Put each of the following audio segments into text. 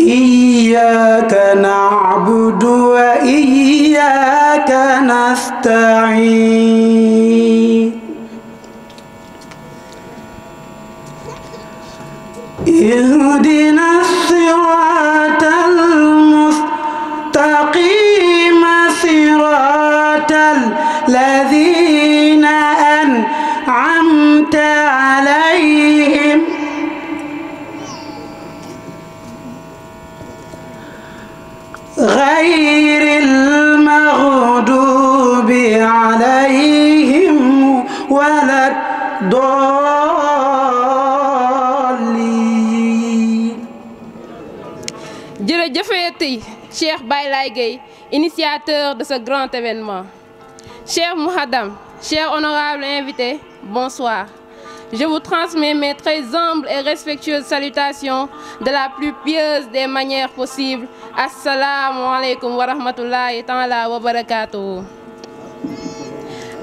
إياك نعبد وإياك نستعين اهدنا الصراط المستقيم صراط الذين أنعمت عليهم غير المغضوب عليهم ولا الضالين. Jërëjëfati Cheikh Baye Laye Gueye, initiateur de ce grand événement. Chers Mouhadam, chers honorables invités, bonsoir. Je vous transmets mes très humbles et respectueuses salutations de la plus pieuse des manières possibles. Assalamu alaikum wa rahmatullahi ta'ala wa barakatuh.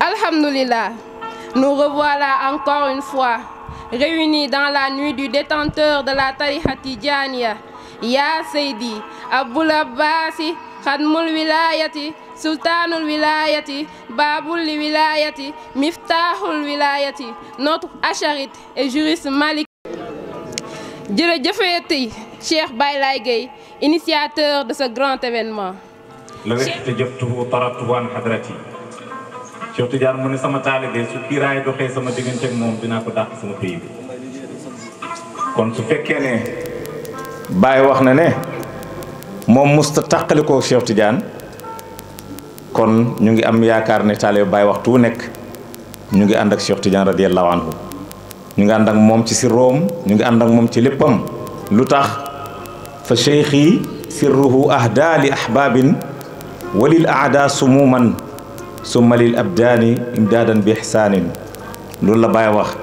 Alhamdulillah, nous revoilà encore une fois réunis dans la nuit du détenteur de la tariqa Tidjaniya, Ya Seydi Aboul Abbasi Khadmul Wilayati Sultanul Wilayati Babul Wilayati Miftahul Wilayati, notre acharite et juriste Malik. Jërëjëfati Cheikh Baye Laye Gueye, initiateur de ce grand événement. la wexte jëftuhu taratuhu an hadrati. Cheikh Tidiane mu ne sama taalibe su kiiraay doxee sama diggante ak moom dinaa ko dàq sama pays bi. kon su fekkee ne Baye wax na ne moom musta tàqali ko Cheikh Tidiane, kon ñu ngi am yaakaar ne taalibe Baye waxtu wu nekk ñu ngi ànd ak Cheikh Tidiane radiyallahu anhu, ñu ngi ànd ak moom ci sirroom, ñu ngi ànd ak moom ci léppam. lu tax fa cheikhi sirruhu ahda li ahbabin walil aada sumuman summa lil abdaani imdaadan bi ihsaanin. loolu la Baye wax.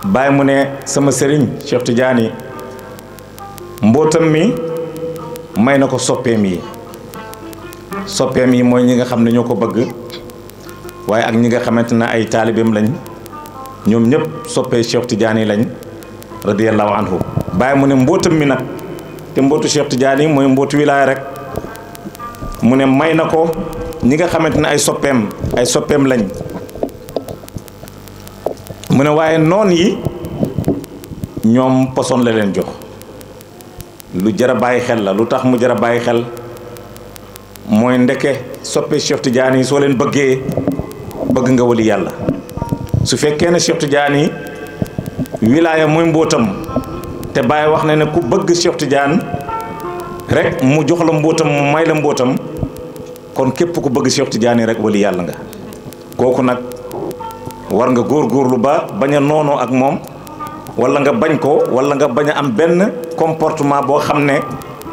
Baye mu ne sama sëriñ Cheikh Tidiane mbootam mi may na ko soppeem yi. soppeem yi mooy ñi nga xam ne ñoo ko bëgg, waaye ak ñi nga xamante ne ay taalibeem lañ, ñoom ñëpp soppee Cheikh Tidiane lañ radiyallahu anhu. Baye mu ne mbootam mi nag, te mbootu Cheikh Tidiane mooy mbootu wilaaya rek, mu ne may na ko ñi nga xamante ne ay soppeem lañ. mu ne waaye noon yi ñoom poson la leen jox. lu jar a bàyyi xel la. lu tax mu jar a bàyyi xel mooy ndeke soppe Cheikh Tidiane yi soo leen bëggee bëgg nga wali yàlla. su fekkee ne Cheikh Tidiane wilaaya mooy mbootam, te Baye wax na ne ku bëgg Cheikh Tidiane rek mu jox la mbootam, mu may la mbootam, kon képp ku bëgg Cheikh Tidiane rek wali yàlla nga. kooku nag war nga góorgóorlu ba bañ a noonoo ak moom, wala nga bañ ko, wala nga bañ a am benn comportement boo xam ne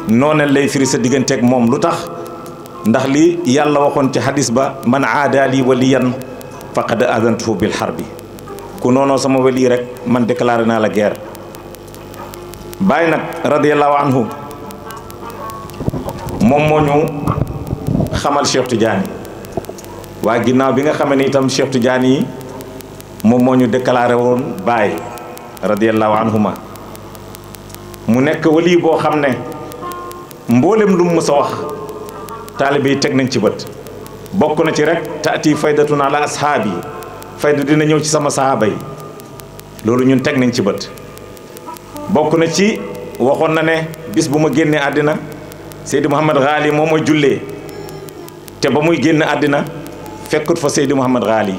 nooneel lay firi sa digganteeg moom. lu tax? ndax li yàlla waxoon ci hadis ba, man aada li waliyan faqad adantuhu bil harbi. ku noonoo sama wali rek man déclaré naa la guerre. Baye nag radiyallahu anhu moom moo ñu xamal Cheikh Tidiane, waaye ginnaaw bi nga xamee ne itam Cheikh Tidiane yi moom moo ñu déclaré woon Baye radiyallahu anhuma. mu nekk wali boo xam ne mboolem lu mu mës a wax taalibe yi teg nañ ci bët. bokk na ci rek taati faydatuna ala ashaabi, fayda dina ñëw ci sama sahaaba yi, loolu ñun teg nañ ci bët. bokk na ci waxoon na ne bis bu ma génnee àddina Seydi Mouhamed Ghali moom mooy jullee, te ba muy génn àddina fekkut fa Seydi Mouhamed Ghali.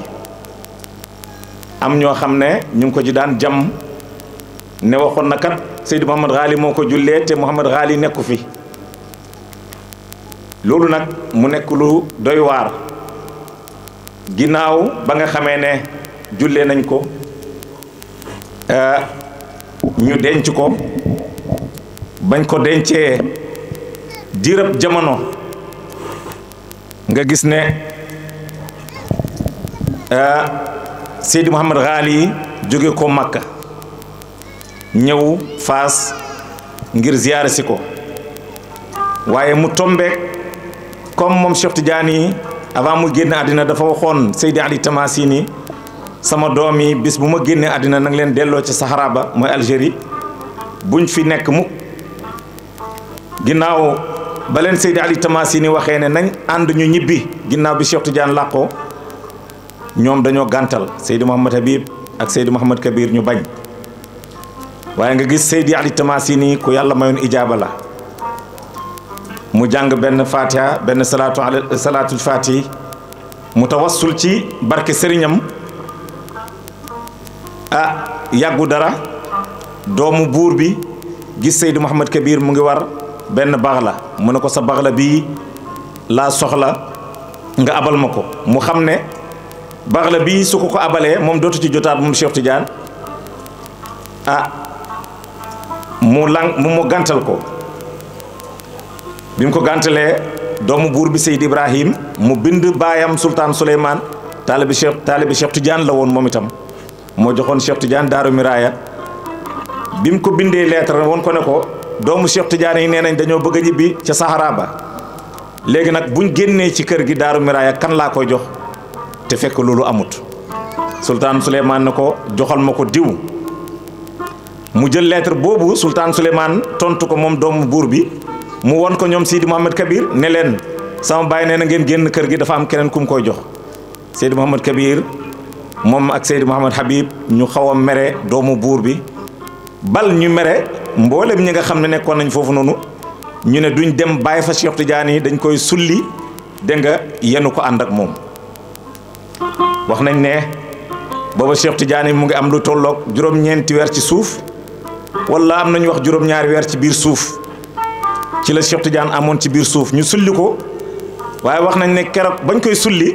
am ñoo xam ne ñu ngi ko ci daan jam ne waxoon na kat Seydi Mouhamed Ghali moo ko jullee te Mouhamed Ghali nekku fi. loolu nag mu nekk lu doy waar. ginnaaw ba nga xamee ne jullee nañ ko, ñu denc ko, bañ ko dencee diirab jamono nga gis ne Seydi Mouhamed Ghali jóge ko Makka ñëw Faas ngir ziyaare si ko, waaye mu tombeek comme moom Cheikh Tidiane yi avant mu génn àddina dafa waxoon Seydi Ali Tamasini, sama doom yi bis bu ma génnee àddina nag leen delloo ci Sahara ba mooy Algérie, buñ fi nekk mukk ginnaaw ba leen Seydi Ali Tamasini waxee ne nañ ànd ñu ñibbi ginnaaw bi Cheikh Tidiane làqoo ñoom dañoo gàntal Seydi Mouhamad Habib ak Seydi Mouhamad Kabir ñu bañ waaye nga gis Seydi Ali Tamasini ku yàlla mayoon ijaaba la mu jàng benn fatiha benn salaatul fatihi mu tawassul ci barke sëriñam yàggu dara doomu buur bi gis Seydi Mouhamad Kabir mu ngi war benn baxla mu ne ko sa baxla bii laa soxla nga abal ma ko mu xam ne baxla bii su ko abalee moom dootu ci jotaat moom Cheikh Tidiane mu gàntal ko bi mu ko gàntalee doomu buur bi Seydi Ibrahim mu bind baayam Sultaan Souleymane taalibi Cheikh Tidiane la woon moom itam moo joxoon Cheikh Tidiane Daaru Miraaya bi mu ko bindee lettre woon ko ne ko doomu Cheikh Tidiane yi nee nañ dañoo bëgg a ñibbi ca Sahara ba léegi nag buñ génnee ci kër gi Daaru Miraaya kan laa koy jox te fekk loolu amut Sultaan Souleymane ne ko joxal ma ko diw mu jël lettre boobu Sultaan Souleymane tontu ko moom doomu buur bi mu won ko ñoom Seydi Mouhamad Kabir ne leen sama baay nee na ngeen génn kër gi dafa am keneen ku mu koy jox Seydi Mouhamad Kabir moom ak Seydi Mouhamad Habib ñu xaw a mere doomu buur bi bal ñu mere mboolem ñi nga xam ne nekkoon nañ foofu noonu ñu ne duñ dem bàyyi fa Cheikh Tidiane yi dañ koy sulli dégg nga yenu ko ànd ak moom wax nañ ne booba Cheikh Tidiane yi mu ngi am lu tolloog juróom-ñeenti weer ci suuf wala am nañu wax juróom-ñaari weer ci biir suuf ci la Cheikh Tidiane amoon ci biir suuf ñu sulli ko waaye wax nañ ne keroog bañ koy sulli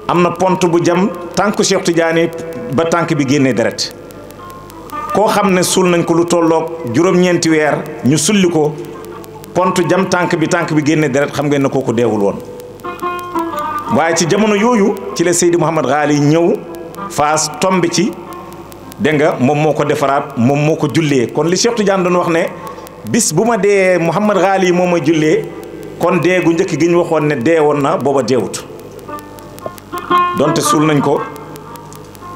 am na pont bu jam tànku Cheikh Tidiane ba tànk bi génnee deret koo xam ne sul nañ ko lu tolloog juróom-ñeenti weer ñu sulli ko pont jam tànk bi génnee deret xam ngeen ne kooku deewul woon waaye ci jamono yooyu ci la Seydi Mouhamad Ghali ñëw Faas tombe ci dégg nga moom moo ko defaraat moom moo ko jullee kon li Cheikh Tidiane doon wax ne bis bu ma dee Mouhamad Ghali moo ma jullee kon dee gu njëkk gi ñu waxoon ne dee woon na booba deewut donte suul nañ ko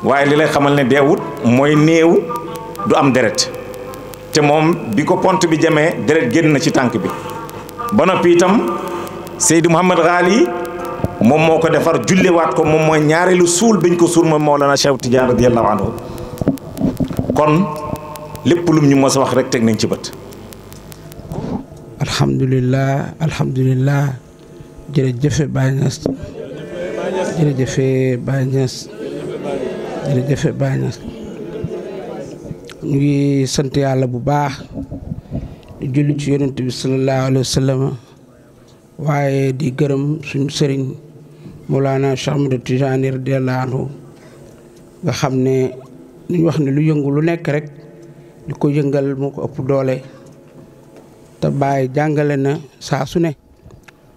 waaye li lay xamal ne deewut mooy néew du am deret te moom bi ko pont bi jamee deret génn na ci tànk bi ba noppi itam Seydi Mouhamad Ghali moom moo ko defar jullewaat ko moom mooy ñaareelu suul biñ ko suul moom Mawlana Cheikh Tidiane radiyallahu anhu kon lépp lum ñu mos a wax rek teg nañ ci bët. alhamdulilah jërëjëfe Baye Niass jërëjëfe Baye Niass ñu ngi sant yàlla bu baax di julli ci yonent bi sallallahu alayhi wa sallam waaye di gërëm suñu sëriñ Mawlana Cheikh Ahmed Tidiane radiyallahu anhu nga xam ne ñu wax ne lu yëngu lu nekk rek li ko yëngal moo ko ëpp doole te Baye jàngale na saa su ne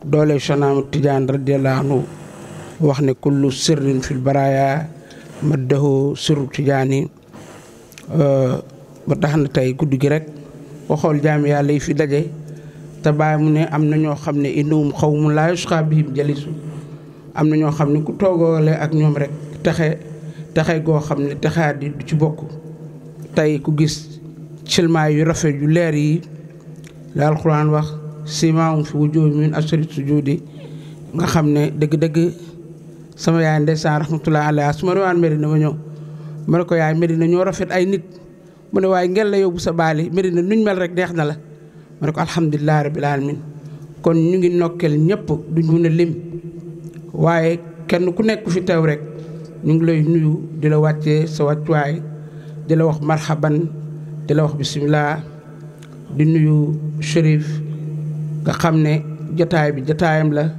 doole Cheikh Ahmed Tidiane radiyallahu anhu wax ne kullu sirrin fil baraya maddahu sirru Tidiane ba tax na tey guddi gi rek boo xool jaami yàlla yi fi daje te Baye mu ne am na ñoo xam ne innahum qawmun laa yashqaa bihim jalisu am na ñoo xam ne ku toogoole ak ñoom rek texe goo xam ne texaat di du ci bokk tey ku gis cilmaay yu rafet yu leer yi la alxuraan wax simaahum fi wujuuhihim min asari sujuudi nga xam ne dëgg-dëgg sama yaay ndeysaan rahmatullahi alayha su ma rewaan Medina ma ñëw ma ne ko yaay Medina ñoo rafet ay nit mu ne waaye ngel la yóbbu sa baali Medina nuñ mel rek neex na la ma ne ko alhamdulilah rabbil alamin kon ñu ngi nokkel ñëpp duñ mun a lim waaye kenn ku nekk fi teew rek ñu ngi lay nuyu di la wàccee sa wàccuwaay di la wax marhaban di la wax bisimilah di nuyu Chérif nga xam ne jotaay bi jotaayam la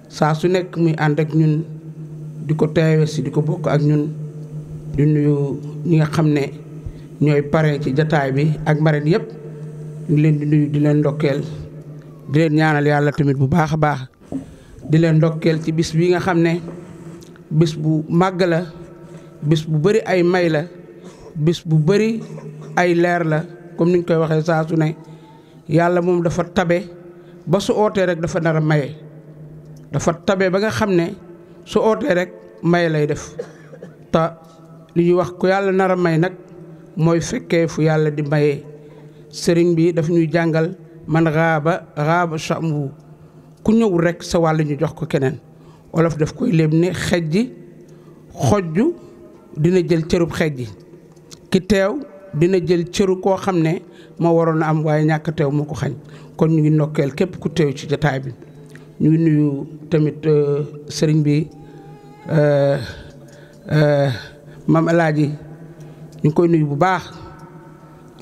saa su nekk muy ànd ak ñun di ko teewe si di ko bokk ak ñun di nuyu ñi nga xam ne ñooy parrain ci jotaay bi ak marraine yëpp ñu ngi leen di nuyu di leen ndokkeel di leen ñaanal yàlla tamit bu baax a baax di leen ndokkeel ci bis bi nga xam ne bis bu màgg la bis bu bëri ay may la bis bu bëri ay leer la comme niñ koy waxee saa su ne yàlla moom dafa tabe ba su ootee rek dafa nar a maye dafa tabe ba nga xam ne su ootee rek maye lay def te li ñuy wax ku yàlla nar a may nag mooy fekkee fu yàlla di maye sëriñ bi daf ñuy jàngal man raaba chamu ku ñëw rek sa wàll ñu jox ko keneen olof daf koy léeb ne xejji xojju dina jël cërub xejji ki teew dina jël cëru koo xam ne moo waroon a am waaye ñàkk teew moo ko xañ kon ñu ngi ndokkeel képp ku teew ci jotaay bi ñu ngi nuyu tamit sëriñ bi Maam Alaaji ñu ngi koy nuyu bu baax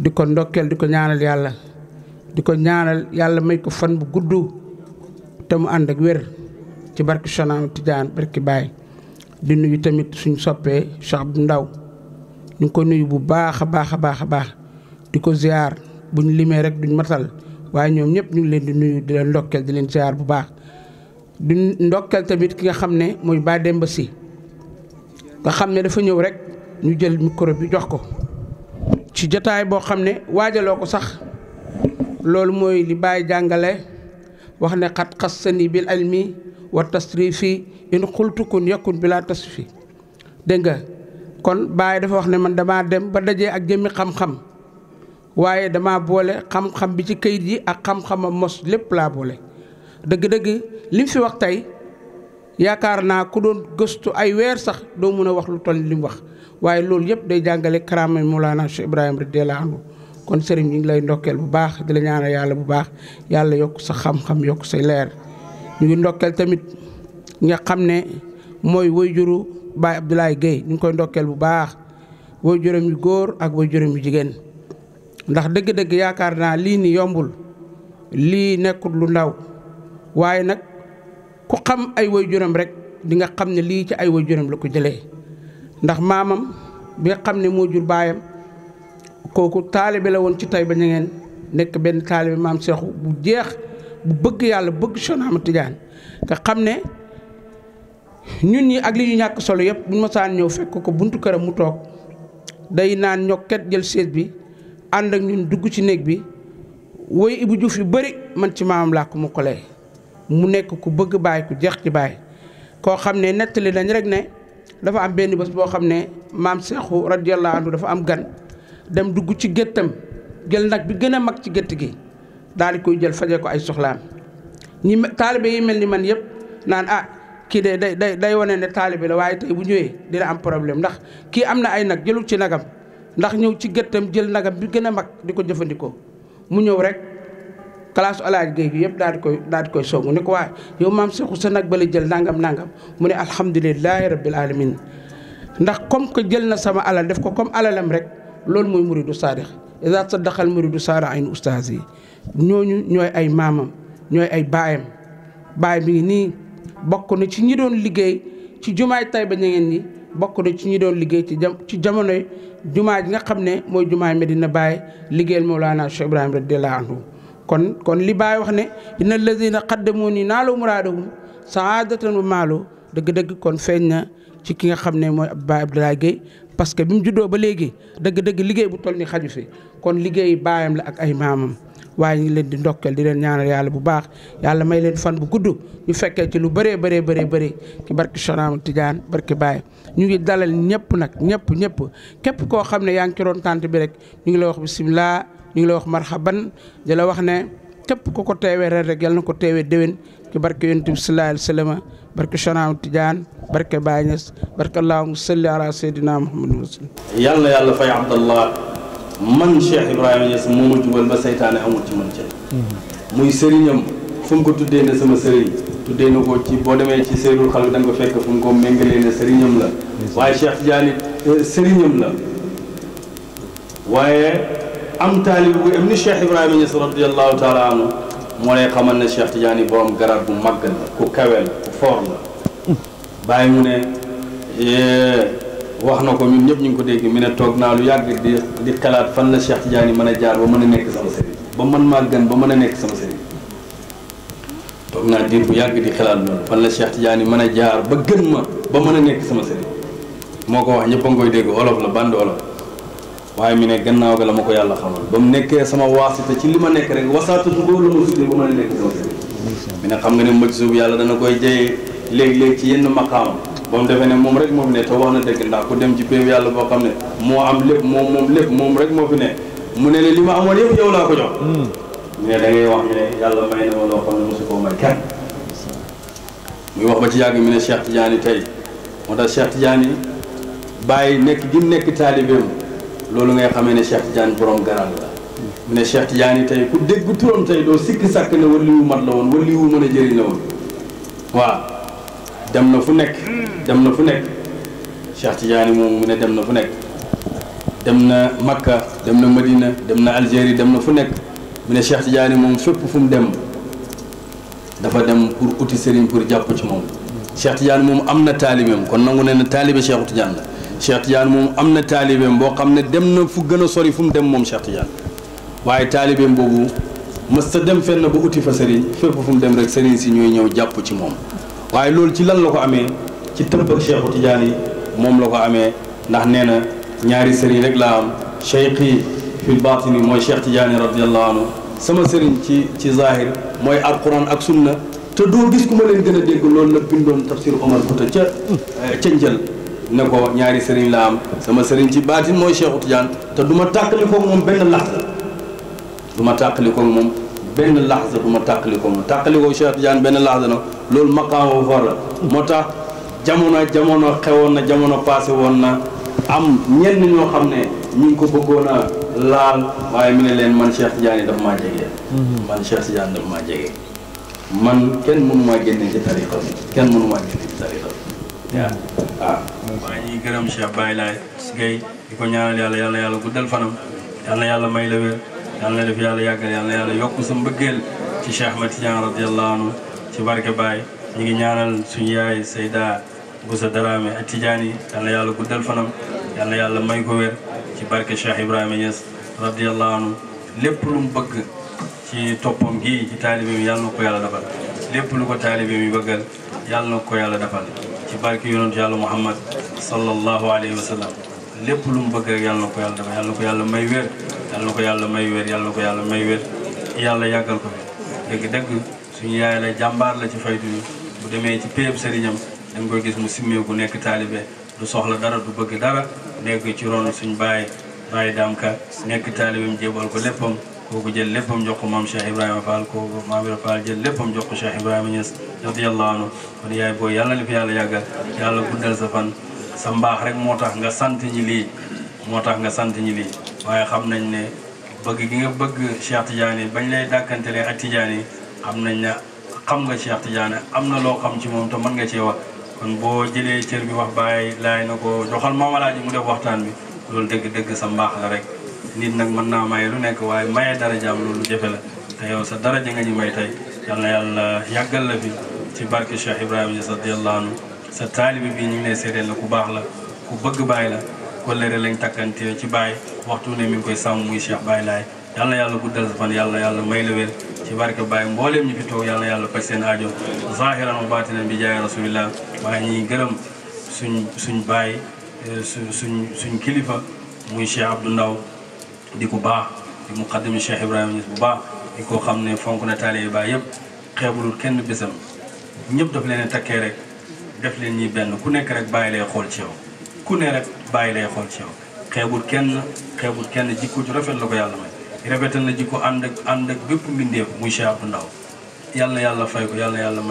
di ko ndokkeel di ko ñaanal yàlla di ko ñaanal yàlla may ko fan bu gudd te mu ànd ak wér ci barke Cheikh Ahmed Tidiane barke Baye di nuyu tamit suñ soppee Cheikh Abdou Ndaw ñu ngi ko nuyu bu baax a baax a baax a baax di ko ziar buñ limee rek duñ matal waaye ñoom ñëpp ñu ngi leen di nuyu di leen ndokkeel di leen ziar bu baax di ndokkeel tamit ki nga xam ne mooy Baye Demba Sy nga xam ne dafa ñëw rek ñu jël micro bi jox ko ci jotaay boo xam ne waajaloo ko sax loolu mooy li Baye jàngale wax ne xat xassani bil ilmi wa tasrifi in xultukun yakun bila tasfi dégg nga kon Baye dafa wax ne man damaa dem ba dajee ak jëmmi xam-xam waaye damaa boole xam-xam bi ci kayit yi ak xam-xamam mos lépp laa boole dëgg-dëgg li mu fi wax tey yaakaar naa ku doon gëstu ay weer sax doo mën a wax lu toll li mu wax waaye loolu yëpp day jàngale karaama Mawlana Cheikh Ibrahima radiyallahu anhu kon sëriñ ñu ngi lay ndokkeel bu baax di la ñaanal yàlla bu baax yàlla yokk sa xam-xam yokk say leer ñu ngi ndokkeel tamit nga xam ne mooy wayjuru Baye Abdoulaye Guèye ñu ngi koy ndokkeel bu baax wayjuram yu góor ak wayjuram yu jigéen ndax dëgg-dëgg yaakaar naa lii ni yombul lii nekkul lu ndaw waaye nag ku xam ay wayjuram rek di nga xam ne lii ci ay wayjuram la ko jëlee ndax maamam bi nga xam ne moo jur baayam kooku taalibe la woon ci Taïba Niangène nekk benn taalibe maam Seexu bu jeex bu bëgg yàlla bëgg Cheikh Ahmed Tidiane nga xam ne ñun ñi ak li ñu ñàkk solo yëpp bu ñu mosaan ñëw fekk ko buntu këram mu toog day naan ñokket jël sees bi ànd ak ñun dugg ci néeg bi woy Ibou Diouf yu bëri man ci maamam laa ko mu kolee mu nekk ku bëgg Baay ku jeex ci Baay koo xam ne nettali dañ rek ne dafa am benn bés boo xam ne maam Seexu radiyallahu anhu dafa am gan dem dugg ci géttam jël nag bi gën a mag ci gétt gi daal di koy jël fajee ko ay soxlaam ñi taalibe yi mel ni man yëpp naan kii de day wane ne taalibe la waaye tey bu ñëwee dina am problème ndax kii am na ay nag jëlul ci nagam ndax ñëw ci géttam jël nagam bi gën a mag di ko jëfandikoo mu ñëw rek classe Alaaji Guèye gi yëpp daal di koy songu ni ko waaye yow maam Seexu sa nag ba la jël nangam mu ne alhamdulilahi rabbil alamin ndax comme que jël na sama alal def ko comme alalam rek loolu mooy muridu saadix iza saddaxal muridu saara ayn ustaas yi ñooñu ñooy ay maamam ñooy ay baayam baay bi ngi nii bokk na ci ñi doon liggéey ci jumaay Taïba Niangène ni bokk na ci ñi doon liggéey ci jamonoy jumaa ji nga xam ne mooy jumaay Medina Baye liggéeyal Mawlana Cheikh Ibrahima radiyallahu anhu kon li Baye wax ne inna alladina qaddamuni naalu muraadahum saadatan wa maalo dëgg-dëgg kon feeñ na ci ki nga xam ne mooy Baye Abdoulaye Guèye parce que bi mu juddoo ba léegi dëgg-dëgg liggéey bu toll ni xaju fi kon liggéey baayam la ak ay maamam waaye ñu ngi leen di ndokkeel di leen ñaanal yàlla bu baax yàlla may leen fan bu gudd ñu fekkee ci lu bëree ci barke Cheikh Ahmed Tidiane barke Baye ñu ngi dalal ñëpp nag ñëpp képp koo xam ne yaa ngi ci roon tànt bi rek ñu ngi lay wax bisimilah ñu ngi lay wax marhaban di la wax ne képp ku ko teewee ren rek yàlla na ko teewee déwén ci barke yonent bi sallallahu alayhi wa sallam barke Cheikh Ahmed Tidiane barke Baye Niass barke allahumma salli ala sayyidina Muhammadin wa sallam. yàlla yàlla fay Abdallah man Cheikh Ibrahima Niass moo ma jubal ba saytaane amul ci man ca muy sëriñam fu mu ko tuddee ne sama sëriñ tuddee na ko ci boo demee ci Seydul Xalq da nga ko fekk fu mu ko méngalee ne sëriñam la waaye Cheikh Tidiane sëriñam la waaye am taalib bu am ni Cheikh Ibrahima Niass radiyallahu taala anhu moo lay xamal ne Cheikh Tidiane borom garaat bu màgg la ku kawe la ku foor la bàyyi mu ne wax na ko ñun ñëpp ñu ngi ko dégg mi ne toog naa lu yàgg di xalaat fan la Cheikh Tidiane mën a jaar ba mën a nekk sama sëriñ ba man maa gën ba mën a nekk sama sëriñ toog naa diir bu yàgg di xalaat loolu fan la Cheikh Tidiane mën a jaar ba gën ma ba mën a nekk sama sëriñ moo ko wax ñëpp a ngi koy dégg olof la band olof waaye mi ne gannaaw ga la ma ko yàlla xamal ba mu nekkee sama waasita ci li ma nekk rek wasaatatu boobu la ma tuddee ba mën a nekk sama sëriñ mi ne xam nga ne mëj suuf yàlla dana koy jëyee léeg-léeg ci yenn maqaam ba mu defee ne moom rek moo fi ne te wax na dëgg ndax ku dem ci péew yàlla boo xam ne moo am lépp moom lépp moom rek moo fi ne mu ne li ma amoon yëpp yow laa ko jox mu ne da ngay wax ne yàlla may na ma loo xam ne mosu koo may kenn muy wax ba ci yàgg mu ne Cheikh Tidiane tey moo tax Cheikh Tidiane bàyyi nekk gi mu nekk taalibeem loolu ngay xamee ne Cheikh Tidiane borom garal la mu ne Cheikh Tidiane tey ku dégg turam tey doo sikki sàkk ne waliyu mat la woon waliyu mën a jëriñ la woon waaw dem na fu nekk Cheikh Tidiane moom mu ne dem na fu nekk dem na Makka dem na Madina dem na Algérie dem na fu nekk mu ne Cheikh Tidiane moom fépp fu mu dem dafa dem pour uti sëriñ pour jàpp ci moom Cheikh Tidiane moom am na taalibeem kon nangu ne na taalibe Cheikh Tidiane la Cheikh Tidiane moom am na taalibeem boo xam ne dem na fu gën a sori fu mu dem moom Cheikh Tidiane waaye taalibeem boobu mës ta dem fenn ba uti fa sëriñ fépp fu mu dem rek sëriñ si ñooy ñëw jàpp ci moom waaye loolu ci lan la ko amee ci tëbb ak Cheikh Tidiane yi moom la ko amee ndax nee na ñaari sëriñ rek laa am cheikhi fil batini mooy Cheikh Tidiane radiyallahu anhu sama sëriñ ci zahir mooy alquran ak sunna te doo gis ku ma leen gën a dégg loolu la bindoon tafsir Omar Fouta ca njël ne ko ñaari sëriñ la am sama sëriñ ci baatin mooy Cheikh Tidiane te du ma tàqali koog moom benn laxza du ma tàqali koog moom benn laxza du ma tàqali koog moom tàqali koog Cheikh Tidiane benn laxza nag loolu maqaama for la moo tax jamono xewoon na jamono passé woon na am ñenn ñoo xam ne ñu ngi ko bëggoon a laal waaye mu ne leen man Cheikh Tidiane daf maa jege man Cheikh Tidiane daf maa jege man kenn mënu maa génne ci tariqa bi kenn mënu maa génne ci tariqa bi waaw waaye ñuy gërëm Cheikh Baye Laye Guèye di ko ñaanal yàlla guddal fanam yàlla may la wér yàlla def yàlla yàggal yàlla yokk sa mbëggeel ci Cheikh Ahmed Tidiane radiyallahu anhu ci barke Baye ñu ngi ñaanal suñu yaay Seyda Boussa Darame ak Tidiane yi yàlla guddal fanam yàlla may ko wér ci barke Cheikh Ibrahima Niass radiyallahu anhu lépp lu mu bëgg ci toppam gi ci taalibe mi yàlla na ko yàlla defal lépp lu ko taalibe mi bëggal yàlla na ko yàlla defal ci barke yonent yàlla Muhammad sallallahu alayhi wa sallam lépp lu mu bëgg rek yàlla na ko yàlla defal yàlla na ko yàlla may wér yàlla na ko yàlla may wér yàlla na ko yàlla may wér yàlla yàggal ko fi dëgg suñu yaay la jàmbaar la ci faydu bi bu demee ci péeb sëriñam da nga koy gis mu simmeeku nekk taalibe du soxla dara du bëgg dara nekk ci ron suñ baay Damka nekk taalibeem jébal ko léppam kooku jël léppam jox ko maam Cheikh Ibrahima Fall kooku maam Ibrahima Fall jël léppam jox ko Cheikh Ibrahima Niass radiyallahu anhu kon yaay booy yàlla na fi yàlla yàggal yàlla guddal sa fan sa mbaax rek moo tax nga sant ñi lii waaye xam nañ ne bëgg gi nga bëgg Cheikh Tidiane bañ lay dàkkantelee ak Tidiane yi xam nañ ne xam nga Cheikh Tidiane am na loo xam ci moom te mën nga cee wax kon boo jëlee cër bi wax Baye Laye na ko joxal Maam Alaaji mu def waxtaan bi loolu dëgg sa mbaax la rek nit nag mën naa maye lu nekk waaye maye darajaam loolu jafe la te yow sa daraja nga ñu may tey yal na yàlla yàggal la fi ci barke Cheikh Ibrahima Niass radiyallahu anhu sa taalibi bi ñu ngi lay seedeel la ku baax la ku bëgg Baye la kollëre lañ takkante ci Baye waxtu ne mi ngi koy sàmm muy Cheikh Baye Laye yal na yàlla guddal sa fan yàlla may la wér ci barke Baye mbooleem ñu fi toog yal na yàlla faj seen aajo zahiran wa baatinan bi jaay rasulillah waaye ñuy gërëm suñ Baye suñ kilifa muy Cheikh Abdou Ndaw di ku baax di muqaddami Cheikh Ibrahima Niass bu baax di ko xam ne fonk na taalibe Baye yëpp xeebulul kenn bésam ñëpp daf leen takkee rek def leen ñi benn ku nekk rek Baye lay xool ci yow ku ne rek Baye lay xool ci yow xeebul kenn jikko ju rafet la ko yàlla may rafetal na jikko ànd ak bépp mbindeef muy Cheikh Abdou Ndaw yàlla fay ko yàlla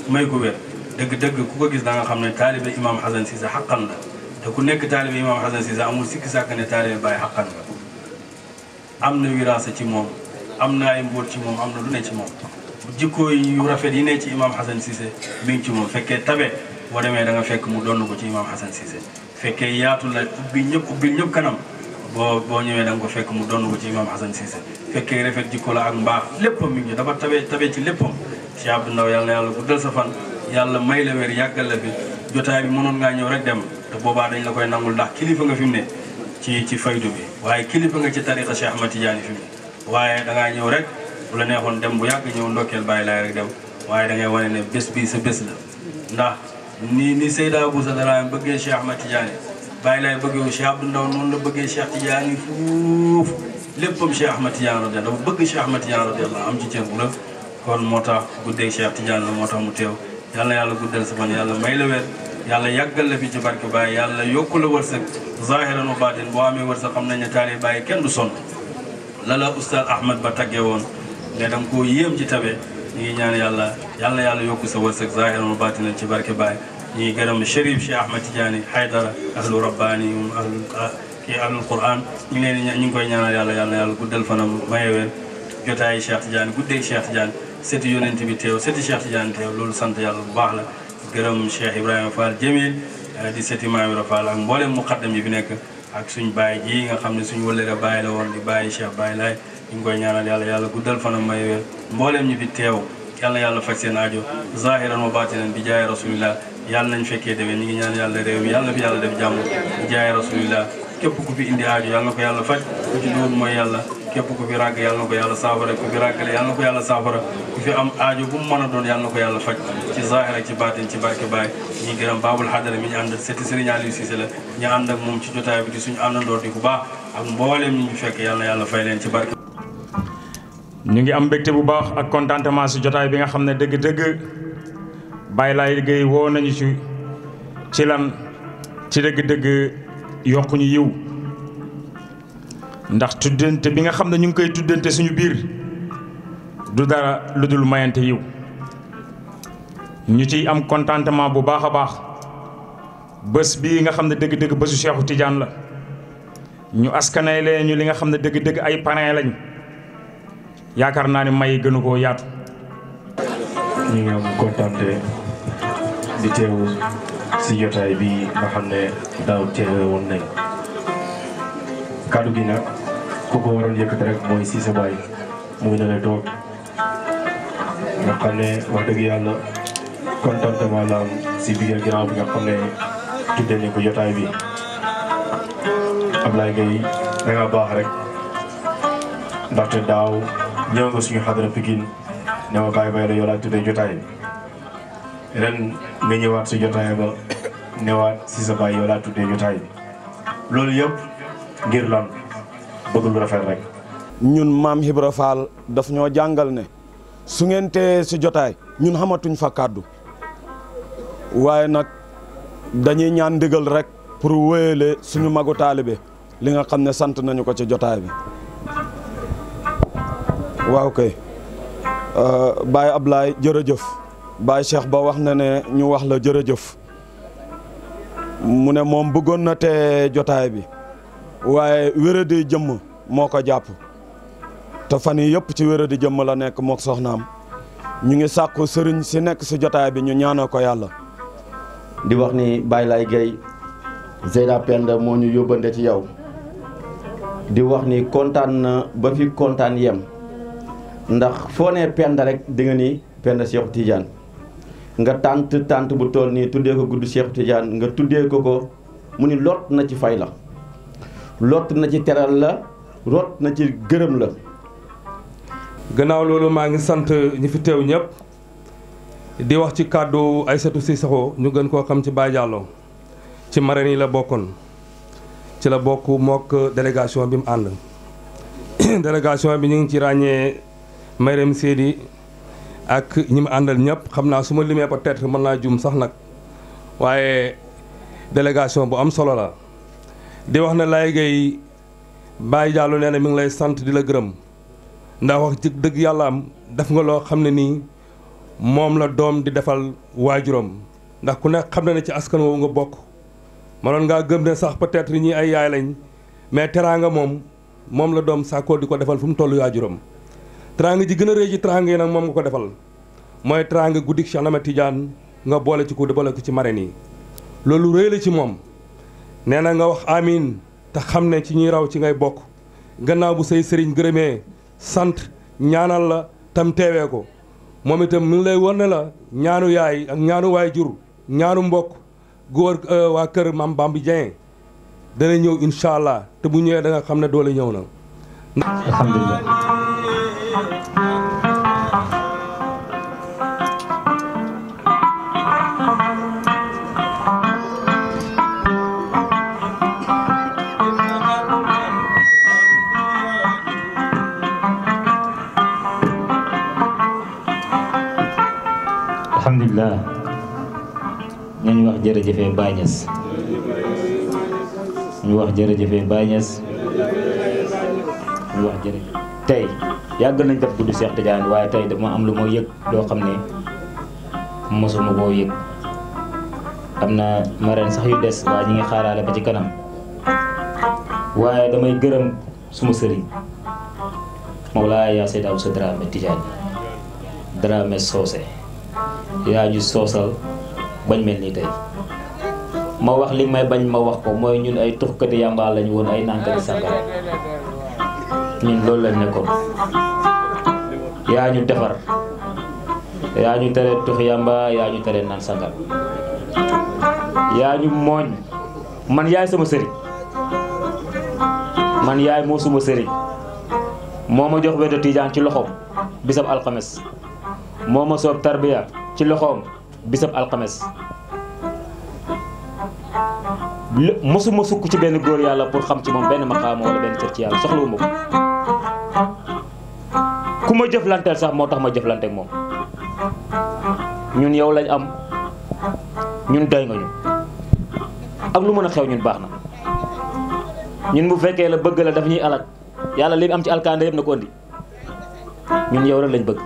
may ko wér dëgg ku ko gis da nga xam ne taalibe Imam Hassan Cissé xaqan la te ku nekk taalibe Imam Hassan Cissé amul sikki sàkk ne taalibe Baye xaqan la am na wiraasa ci moom am na ay mbóot ci moom am na lu ne ci moom jikko yu rafet yi ne ci Imam Hassan Cissé mi ngi ci moom fekkee tabe boo demee da nga fekk mu donn ko ci Imam Hassan Cissé fekkee yaatu la ubbil ñëpp kanam boo ñëwee da nga ko fekk mu donn ko ci Imam Hassan Cissé fekkee rafet jikko la ak mbaax léppam mi ngi dafa tabe ci léppam Cheikh Abdou Ndaw yàlla na yàlla guddal sa fan yàlla may la wér yàggal la fi jotaay bi mënoon ngaa ñëw rek dem te boobaa dañ la koy nangul ndax kilifa nga fi mu ne ci faydu bi waaye kilifa nga ci tariqa Cheikh Ahmed Tidiane fi mu ne waaye da ngaa ñëw rek bu la neexoon dem bu yàgg ñëw ndokkeel Baye Laye rek dem waaye da ngay wane ne bés bii sa bés la ndax ni Seyda Boussa Darame bëggee Cheikh Ahmed Tidiane Baye Laye bëggee Cheikh Abdou Ndaw noonu la bëggee Cheikh Tidiane fuuf léppam Cheikh Ahmed Tidiane radiyallahu dafa bëgg Cheikh Ahmed Tidiane radiyallahu am ci cër bu la kon moo tax guddee Cheikh Tidiane la moo tax mu teew yàlla yàlla guddal sa fan yàlla may la wér yàlla yàggal la fi ci barke Baye yàlla yokku la wërsëg zahiran wa baatin boo amee wërsëg xam nañ ne taalibe Baye kenn du sonn la Oustaz Ahmed Ba taggee woon ne danga koo yéem ci tabe ñu ngi ñaan yàlla yàlla yokk sa wërsëg zahiran wa batinan ci barke Baye. ñu ngi gërëm Chérif Cheikh Ahmed Tidiane Haydara ahlu rabbaani ahlul Quran ñu ngi koy ñaanal yàlla guddal fanam maye wér jotaayi Cheikh Tidiane guddeeg Cheikh Tidiane seti yonent bi teew seti Cheikh Tidiane teew loolu sant yàlla bu baax la gërëm Cheikh Ibrahima Fall Jamil di seti Maamira Fall ak mboolem muqaddam yi fi nekk ak suñ baay ji nga xam ne suñ wëllëre baay la woon di bàyyi Cheikh Baye Laay ñu ngi koy ñaanal yàlla guddal fanam maye wér mboolem ñi fi teew yàlla faj seen aajo zahiran wa batinan bi jaay rasulillah yàlla nañ fekkee déwén ñu ngi ñaan yàlla réew mi yàlla na fi yàlla def jàmm bi jaay rasulillah képp ku fi indi aajo yàlla na ko yàlla faj ku ci duwul mooy yàlla képp ku fi ràgg yàlla na ko yàlla saafara ku fi ràggale yàlla na ko yàlla saafara ku fi am aajo bu mu mën a doon yàlla na ko yàlla faj ci zahir ak ci baatin ci barke Baye ñi gërëm Babul Hadara mi ñu ànd seeti Serigne Aliou Cissé la ñu ànd ak moom ci jotaay bi di suñu àndandoor di ku baax ak mbooleem ñi ñu fekk yàlla na yàlla fay leen ci barke. ñu ngi am mbégte bu baax ak contentement si jotaay bi nga xam ne dëgg-dëgg Baye Laye liggéey woo nañu ci lan ci dëgg-dëgg yokkuñu yiw ndax tuddante bi nga xam ne ñu ngi koy tuddante suñu biir du dara lu dul mayante yiw ñu ciy am contentement bu baax a baax bés bii nga xam ne dëgg-dëgg bésu Cheikhu Tidiane la ñu askanay leen ñu li nga xam ne dëgg-dëgg ay parrain lañ yaakaar naa ne may gënu koo yaatu. ñu ngi am kontante di teew si jotaay bi nga xam ne daaw teewe woon nañ kaddu gi nag ku ko waroon yëkkati rek mooy Cissé Baye mu ngi ne la toog nga xam ne wax dëgg yàlla contentement la am si biir ginnaaw bi nga xam ne tuddee nañ ko jotaay bi Ablaye Gueye da nga baax rek ndaxte daaw ñëw nga suñu xadara Pikine ne ma Baye la yow laa tuddee jotaay bi ren nga ñëwaat si jotaay ba newaat Cissé Baye yow laa tuddee jotaay bi loolu yëpp ngir lan bëgg lu rafet rek. ñun maam Ibra Fall daf ñoo jàngal ne su ngeen tee si jotaay ñun xamatuñ fa kàddu waaye nag dañuy ñaan ndigal rek pour wéyale suñu magu taalibe li nga xam ne sant nañu ko ci jotaay bi. waaw kay Baye Ablaye jërëjëf Baye Cheikh Ba wax na ne ñu wax la jërëjëf mu ne moom bëggoon na te jotaay bi waaye wéradi jëmm moo ko jàpp te fan yii yëpp ci wéradi jëmm la nekk mook soxnaam ñu ngi sàkku sëriñ si nekk si jotaay bi ñu ñaanal ko yàlla. di wax ni Baye Laye Gueye Zeyda Penda moo ñu yóbbante ci yow di wax ni kontaan na ba fi kontaan yem ndax foo nee Penda rek di nga ni Penda Cheikh Tidiane nga tànt bu toll nii tuddee ko gudd Cheikh Tidiane nga tuddee ko mu ni lot na ci fay la lot na ci teral la lot na ci gërëm la. gannaaw loolu maa ngi sant ñi fi teew ñëpp di wax ci kàddu Aïssatou Cissokho ñu gën koo xam ci Baye Diallo ci marraine yi la bokkoon ci la bokk mook délégation bi mu ànd délégation bi ñu ngi ci ràññee Mayram Seydi ak ñi mu àndal ñëpp xam naa su ma limee peut-être mën naa jum sax nag waaye délégation bu am solo la di wax na Laye Gueye Baye Diallo nee na mi ngi lay sant di la gërëm ndax wax dëgg yàlla am def nga loo xam ne nii moom la doom di defal waajuram ndax ku nekk xam na ne ci askan woowu nga bokk mënoon ngaa gëm ne sax peut-être ñi ay yaay lañ mais teraanga moom la doom sàkkoo di ko defal fu mu toll waajuram teraanga ji gën a rëy ci teraanga yi nag moom nga ko defal mooy teraanga guddik Cheikh Ahmed Tidiane nga boole ci ko boole ko ci marraine yi loolu rëy la ci moom nee na nga wax amiin te xam ne ci ñuy raw ci ngay bokk gannaaw bu say sëriñ gërëmee sant ñaanal la tam teewee ko moom itam mi ngi lay war ne la ñaanu yaay ak ñaanu waay jur ñaanu mbokk góor waa kër Mame Bambi Dieng dana ñëw incha allah te bu ñëwee da nga xam ne doole ñëw na. alhamdulilah. alhamdulilah nañu wax jërëjëfee Baye Niass ñu wax jërëjëfee Baye Niass ñu wax jërëjëf tey yàgg nañ def guddi Cheikh Tidiane waaye tey dama am lu ma yëg loo xam ne mosuma koo yëg. am na marraine sax yu des waaye ñi ngi xaaraale ba ci kanam waaye damay gërëm suma sëriñ Mawlaaya yaa Seydi Abou Dramé Tidiane Dramé soose yaa ñu soosal bañ mel nii tey ma wax li may bañ ma wax ko mooy ñun ay tuxkati yàmba lañu woon ay naankati sàngara ñun loolu lañ nekkoon yaa ñu defar yaa ñu tere tux yàmba yaa ñu tere naan sàngara yaa ñu mooñ man yaay sama sëriñ man yaay moo suma sëriñ moo ma jox wetu Tijaan ci loxoom bisab alxames moo ma soob tarbiya ci loxoom bisab alxames mosuma sukk ci benn góor yàlla pour xam ci moom benn maqaama wala benn cër ci yàlla soxlawuma ko ku ma jëflanteel sax moo tax ma jëflanteek moom ñun yow lañ am ñun doy nga ñu ak lu mën a xew ñun baax na ñun bu fekkee la bëgg la daf ñuy alal yàlla li am ci alkaande yëpp na ko andi ñun yow rek lañ bëgg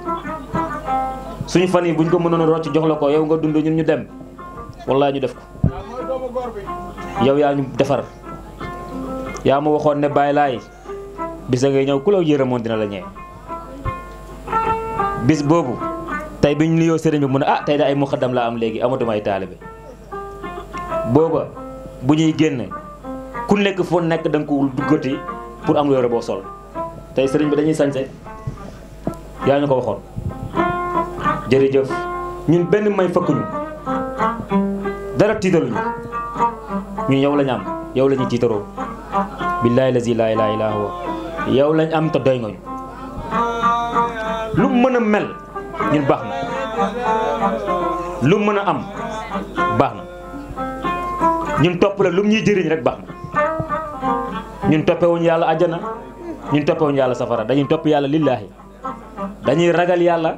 suñu fan yi buñ ko mënoon a rocc jox la ko yow nga dund ñun ñu dem wallaahi ñu def ko yow yaa ñu defar yaa ma waxoon ne bàyyi laay bis da ngay ñëw ku la yërëmoon dina la ñee bis boobu tey bi ñu nuyoo sëriñ bi mu ne ah tey da ay muxaddam laa am léegi amatuma ay taalibe booba bu ñuy génn ku nekk foo nekk da nga ko duggati pour am lu yore boo sol tey sëriñ bi dañuy sañse yaa ñu ko waxoon jërëjëf ñun benn may fëkkuñu dara tiitaluñu ñun yow lañ am yow la ñuy tiitaroo billaahi lazi laa ilaaha illaa huwa yow lañ am te doy nga ñu lu mën a mel ñun baax na lu mën a am baax na ñun topp la lu ñuy jëriñ rek baax na ñun toppewuñu yàlla àjjana ñun toppewuñu yàlla safara dañuy topp yàlla lillaahi dañuy ragal yàlla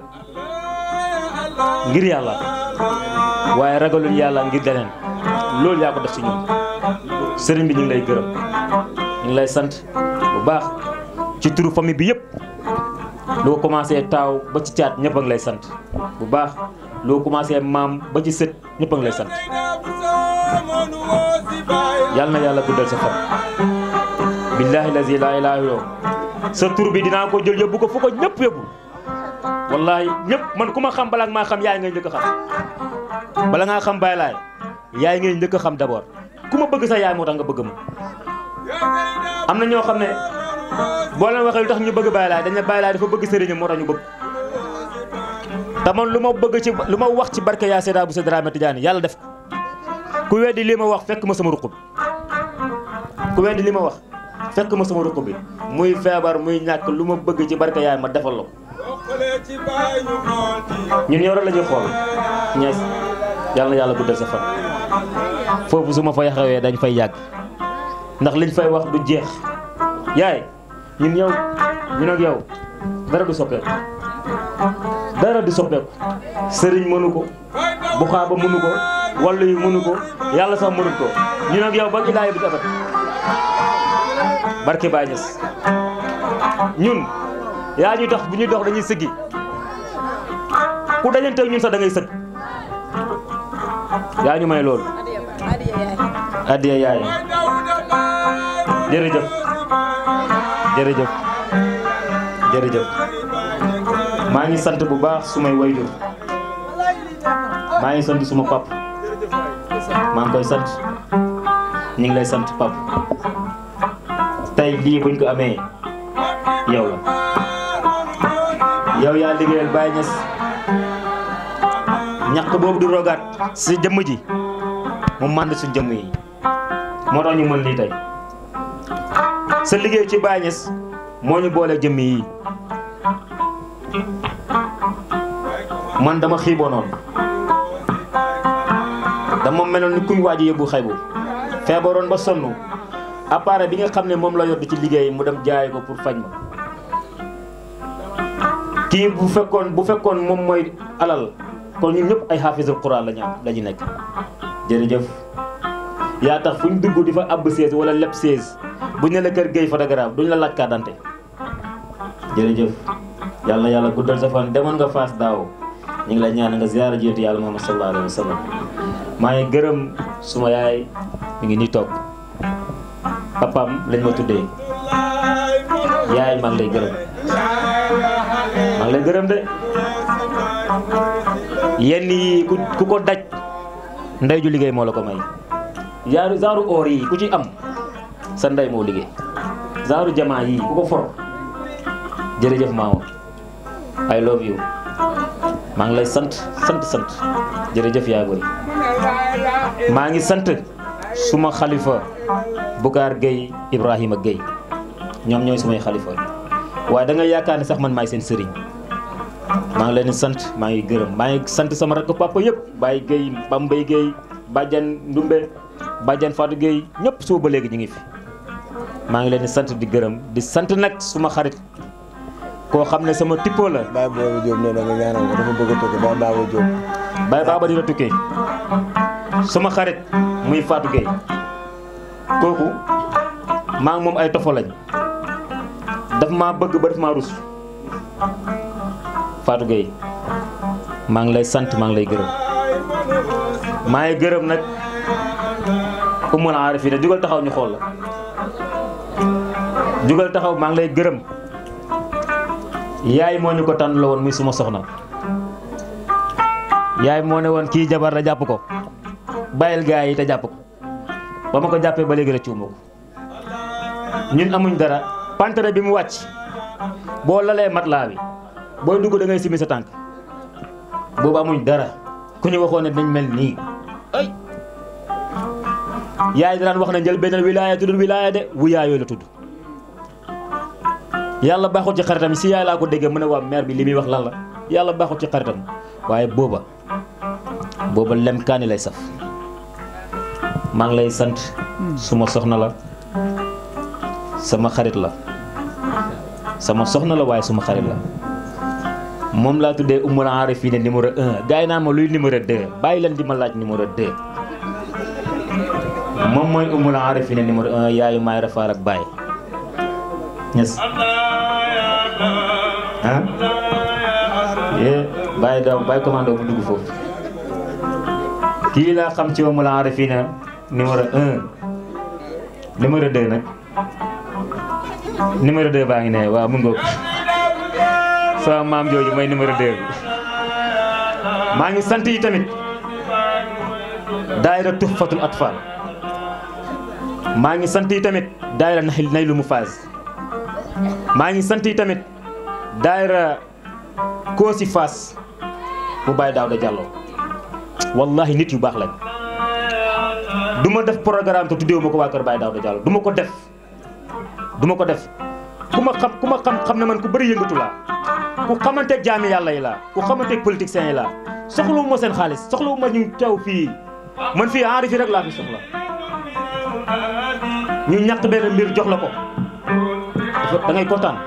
ngir yàlla waaye ragaluñu yàlla ngir deneen loolu yaa ko def ci ñun sëriñ bi ñu ngi lay gërëm ñu ngi lay sant bu baax ci turu famille bi yëpp loo commencé taaw ba ci caat ñëpp a ngi lay sant bu baax loo commencé maam ba ci sët ñëpp a ngi lay sant yàlla na yàlla guddal sa fan billaahi lazi laa ilaaha illaa sa tur bi dinaa ko jël yóbbu ko fu ko ñëpp yóbbu wallaahi ñëpp man ku ma xam balaa maa xam yaay ngay njëkk a xam bala ngaa xam Baay Laay yaay ngay njëkk a xam d'abord ku ma bëgg sa yaay moo tax nga bëgg ma am na ñoo xam ne boo leen waxee lu tax ñu bëgg Baay Laay dañ ne Baay Laay dafa bëgg sëriñam moo tax ñu bëgg te man lu ma bëgg ci lu ma wax ci barke yaa Seydi Abou Dramé Tidiane yàlla def ko ku weddi li ma wax fekk ma sama ruq bi ku weddi li ma wax fekk ma sama ruq bi muy feebar muy ñàkk lu ma bëgg ci barke yaay ma defal la ko ñun yow rek la ñuy xool ñees yàlla na yàlla guddal sa fan foofu su ma fay xewee dañ fay yàgg ndax liñ fay wax du jeex yaay ñun yow ñun ak yow dara du soppeeku dara du soppeeku sëriñ mënu ko bu xaaba mënu ko wàllu yi mënu ko yàlla sax mënu ko ñun ak yow ba ilaahi bi tabat barke Baay Ñas ñun yaa ñuy tax bu ñuy dox dañuy sëggi ku dajanteeg ñun sax da ngay sëgg yaa ñu may loolu addiya yaay jërëjëf jërëjëf jërëjëf maa ngi sant bu baax sumay wayjur maa ngi sant suma pap maa ngi koy sant ñu ngi lay sant pap tey lii buñ ko amee yow la yow yaa liggéeyal Baay Ñas ñaq boobu du rogaat si jëmm ji mu mànd suñ jëmm yi moo tax ñu mën lii tey sa liggéey ci Baay Ñas moo ñu boole jëmm yi man dama xiiboonoon dama meloon ni kuñ waaji yóbbu xaybu feebaroon ba sonn appareil bi nga xam ne moom la yor di ci liggéey mu dem jaay ko pour faj ma kii bu fekkoon moom mooy alal kon ñun ñëpp ay xaafisul Quran lañu nekk jërëjëf yaa tax fu ñu dugg di fa àbb 16 wala leb 16 buñ ne la kër Gueye photographe duñ la laaj carte d'identité jërëjëf yàlla na yàlla guddal sa fan demoon nga Fass daaw ñu ngi lay ñaan nga ziyaara jiitu yàlla Muhammad sallallahu alayhi wa sallam maa ngi gërëm suma yaay mi ngi nii toog papaam lañ ma tuddee yaay maa ngi lay gërëm maa ngi lay gërëm de yenn yi ku ko daj ndey ju liggéey moo la ko may genre or yi ku ci am sa ndey moo liggéey genre jamaa yi ku ko for jërëjëf maama I love you maa ngi lay sant jërëjëf yaa bari maa ngi sant suma xalifa Boucar Gueye Ibrahima Gueye ñoom ñooy sumay xalifa waaye da nga yaakaar ne sax man maay seen sëriñ maa ngi leen di sant maa ngi gërëm maa ngi sant sama rakk papa yëpp Baye Gueye Bambey Gueye Badiane Ndumbe Badiane Fatou Gueye ñëpp suba ba léegi ñu ngi fi maa ngi leen di sant di gërëm di sant nag suma xarit koo xam ne sama tippoo la. Baye Baba Diop nee na nga ñaanal ko dafa bëgg a tukki Baye Baba Diop. Baye Baba dina tukkee sama xarit muy Fatou Gueye kooku maa ngi moom ay tofo lañ daf maa bëgg ba daf maa rus Fatou Gueye maa ngi lay sant maa ngi lay gërëm maa ngi gërëm nag Umul Arifina jugal taxaw ñu xool la jugal taxaw maa ngi lay gërëm yaay moo ñu ko tànn la woon muy suma soxna yaay moo ne woon kii jabar la jàpp ko bàyyil gaa yi te jàpp ko ba ma ko jàppee ba léegi rek cuuma ko ñun amuñ dara pantere bi mu wàcc boo lalee matelas bi booy dugg da ngay simi sa tànk boobu amuñ dara ku ñu waxoon ne dañ mel nii ay yaay daan wax ne njël benn wilaaya tuddul wilaaya de wu yaayoo la tudd yàlla baaxul ci xaritam si yaay laa ko déggee mu ne waa mère bi li muy wax lan la yàlla baaxul ci xaritam waaye booba lem kaani lay saf maa ngi lay sant suma soxna la sama xarit la sama soxna la waaye suma xarit la moom laa tuddee Umul Arifina numéro 1 gars yi naan ma luy numéro 2 bàyyi leen di ma laaj numéro 2 moom mooy Umul Arifina numéro 1 yaayu maay rafaar ak Baye ñes ah Baye daw Baye commando bu dugg foofu kii laa xam ci Umul Arifina numéro 1 numéro 2 nag numéro 2 baa ngi ne waaw mu ngoog sama maam jooju mooy numéro 2 maa ngi sant yi tamit daayira Tuhfatul Atfal maa ngi sant yi tamit daayira Naylu Mufaz maa ngi sant yi tamit daayira Koosi Fass bu Baye Daouda Diallo wallahi nit yu baax lañ du ma def programme te tuddeewu ma ko waa kër Baye Daouda Diallo du ma ko def ku ma xam ne man ku bëri yëngatu laa ku xamanteeg jaami yàlla yi laa ku xamanteeg politiciens yi laa soxlawu ma seen xaalis soxlawu ma ñu teew fii man fii Arifi rek laa fi soxla ñu ñàkk benn mbir jox la ko da ngay kontaan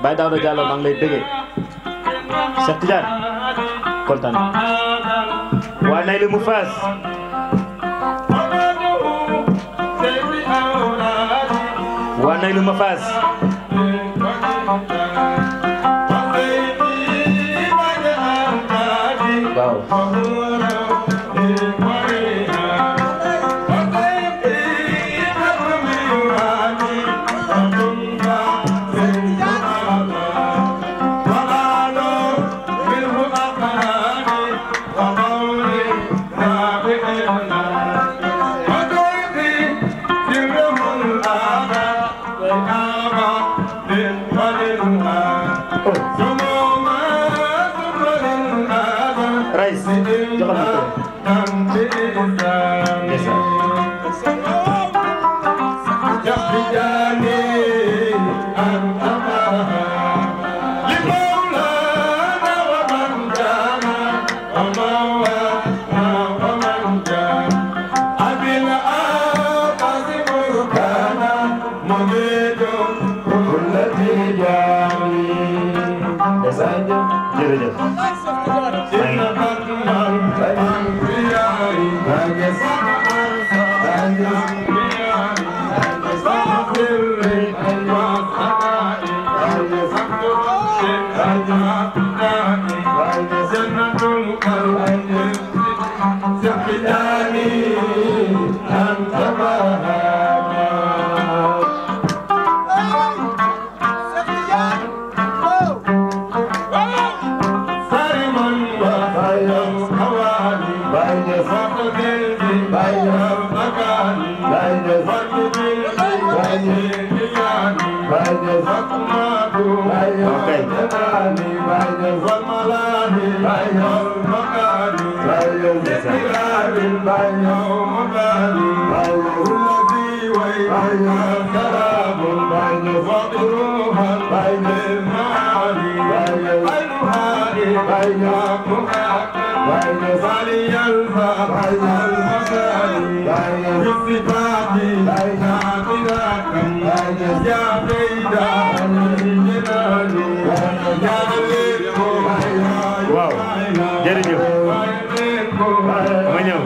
Baye Daouda Diallo maa ngi lay bëggee Cheikh Tidiane kontaan waa Naylu Mufaz waa Naylu Mufaz Yes. waaw jërëjëf ma ñëw